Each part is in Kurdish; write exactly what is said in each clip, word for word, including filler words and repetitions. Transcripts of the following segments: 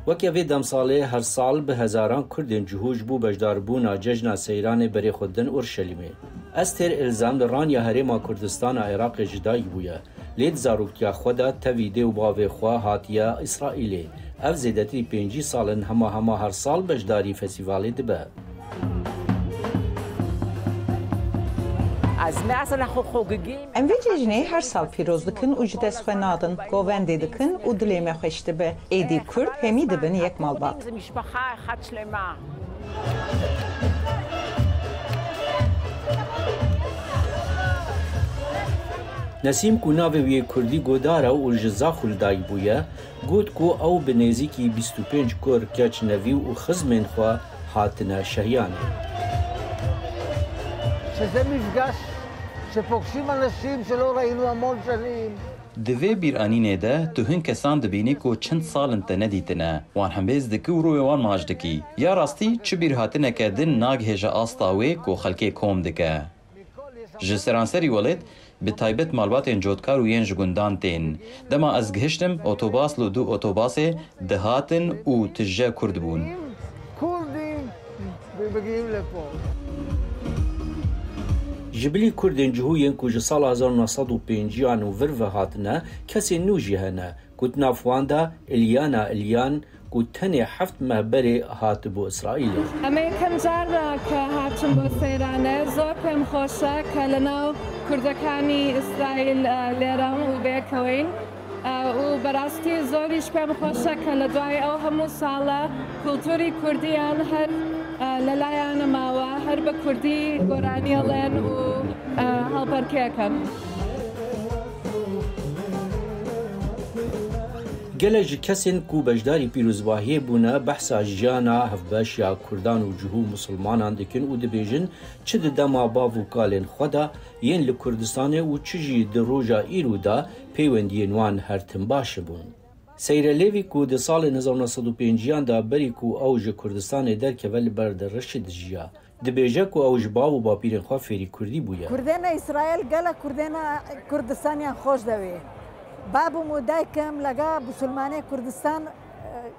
Weke vê demsalê her sal bi hezaran Kurdên cihû ji bo beşdarbûna cejna seyranê berê xwe didin Urşelîmê. Estêr Ilzam li Ranya Herêma Kurdistan a Iraqê ji dayik bûye. Lê di zaroktiya xwe de tevî dê û bavê xwe hatiye Îsraîlê. Ev zêdetirî pêncî sal in hema hema her sal beşdarî festîvalê dibe. Ez me asla xwe xwe gigîm. Em vê cejnê her sal pîroz dikin û ji dest xwe nadin. Govendê dikin û dilê me xweş dibe. Êdî Kurd hemî dibin yek malbat. Nesîm ku navê wî yê kurdî Godar e û ji Zaxû li dayik bûye, got ku ew bi nêzîkî bîst û pênc kur, keç, nevî û xizmên xwe hatine şehiyanê. שזה מפגש שפוגשים אנשים שלא ראינו המון שנים. Di vê bîranînê de tu hin kesan dibînî ku çend sal in te nedîtine. Wan hembêz dikî û rûyê wan maç dikî. Ya rastî çi bîrhatineke din nagihêje asta wê ku xelkê kom dike. Ji seranserî welêt, bi taybet malbatên cotkar û yên ji gundan tên. Dema ez gihiştim, otobas li du otobasê dihatin û tije Kurd bûn. Kurd in, bi-, bigihîm li xwe. Ji bilî Kurdên cihû yên ku ji sala hezar neh sed û pêncî an û vir ve hatine, kesên nû jî hene, ku di nav wan de Ilyana Ilyan, ku tenê heft meh berê hatibû Îsraîlê. ئەمە یەکەم جارە کە هاتووم بۆ سەیرانێ. زۆر پێم خۆشە کە لەناو کوردەکانی ئیسرائیل، ئە، لێرەم و بەیەکەوەین. ئە، و بەڕاستی زۆریش پێم خۆشە کە لە دوای ئەو هەموو ساڵە کولتوری کوردیان هەر، ئە، لەلایانە ماوە، هەر بە کوردی گۆرانی ئەڵێن و، ئە، هەڵپەرکێکەن. Gelek ji kesên ku beşdarî pîrozbahiyê bûne, behsa jiyana hevbeş ya Kurdan û cihû Musulmanan dikin û dibêjin, çi di dema bav û kalên xwe de yên li Kurdistanê û çi jî di roja îro de peywendiyên wan her tim baş bûn. Seyre Levî ku di salên hezar neh sed û pêncî an de berî ku ew ji Kurdistanê derkeve li ber di Reşîd dijiya. Dibêje ku ew ji bav û bapîrên xwe fêrî kurdî bûye. Kurdêne Îsraîl gelek kurdêne Kurdistaniyan xweş dewê. Babim û daykim lega Musulmanê Kurdistan, e,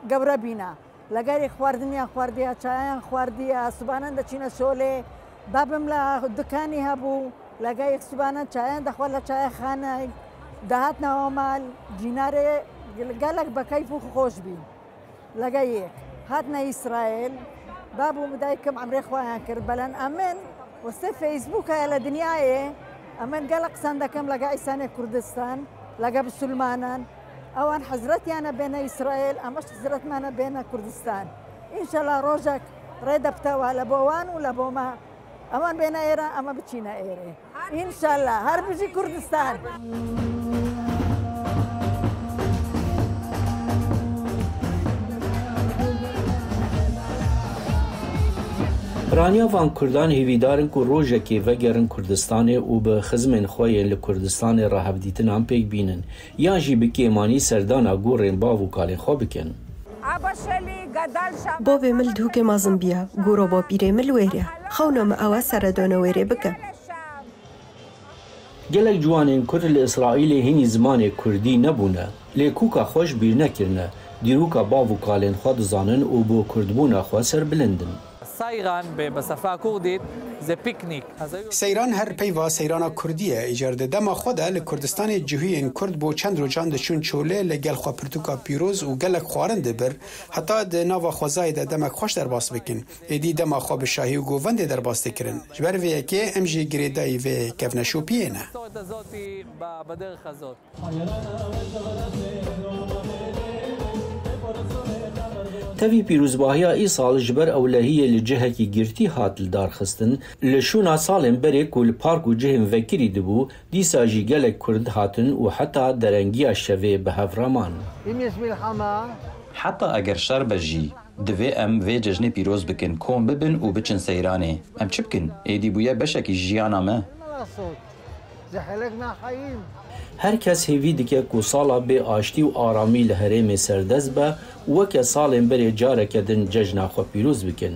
gewre bîna. Legerî xwardiniyan xwardiya, çayan xwardiya, sibanan de çîne şolê. Babim la dukanî hebû, legerî sibanan çayan de xwe le çayexaney. Dahatna omal, cînarê gelek be keyf û xweş bî. Lege yek. Hatine Îsraîl, bab û daykim emrê xwe yan kir. Belen emin, westê Facebook heye li dinyayê, emin gelek qisand dikim lege îsanê Kurdistan, lege bisulmanan. Ewan hizretiyane bêne Îsraîl, em ji hizretmane bêne Kurdistan. Înşallah rojek rê de bitewa le bo wan û le bo me. Ewan bêne êre, em biçîne êrê. Înşallah. Her bijî Kurdistan. Raniya van Kurdan hêvîdar in ku rojekê vegerin Kurdistanê û bi xizmên xwe yên li Kurdistanê re hevdîtinan pêk bînin, yan jî bi kêmanî serdana gorên bav û kalên xwe bikin. Bavê min li Dûkê mezin biya, gora bapîrê min li wêrê. Xewna min ew e seredana wêrê bike. Gelek ciwanên Kurd li Îsraîlê hînî zimanê Kurdî nebûne, lê kûka xwe ji bîr nekirine, dîroka bav û kalên xwe dizanin û bo Kurdbûna xwe serbilind in. Seyran bi, bi sefa Kurdî, ze piknik. Seyran her peyva seyrana Kurdî ye. Îcar di dema xwe de li Kurdistanê cihûyên Kurd bo çend rojan diçûn çolê, li gel xwe pirtûka pîroz û gelek xwarin dibir. Heta di nava xwezayê de demek xweş derbas bikin. Êdî dema xwe bi şahî û govendê derbas dikirin. Ji ber vê yekê em jî girêdayî vê kevneşopiyê ne. Tevî pîrozbahiya îsal ji ber ewlehiyê li cihekî girtî hat lidarxistin, li şûna salên berê ku li park û cihên vekirî dibû, dîsa jî gelek Kurd hatin û heta derengiya şevê bi hev re man. Heta eger şer be jî, divê em vê cejnê pîroz bikin, kom bibin û biçin seyranê. Em çi bikin? Êdî bûye beşekî jiyana me. Her kes hêvî dike ku sala bê aştî û aramî li herêmê serdest be û weke salên berê careke din cejna xwe pîroz bikin.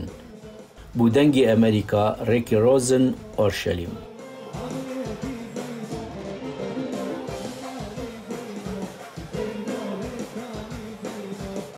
Bo Dengê Amerîka, Ricky Rosen, Orşelîm.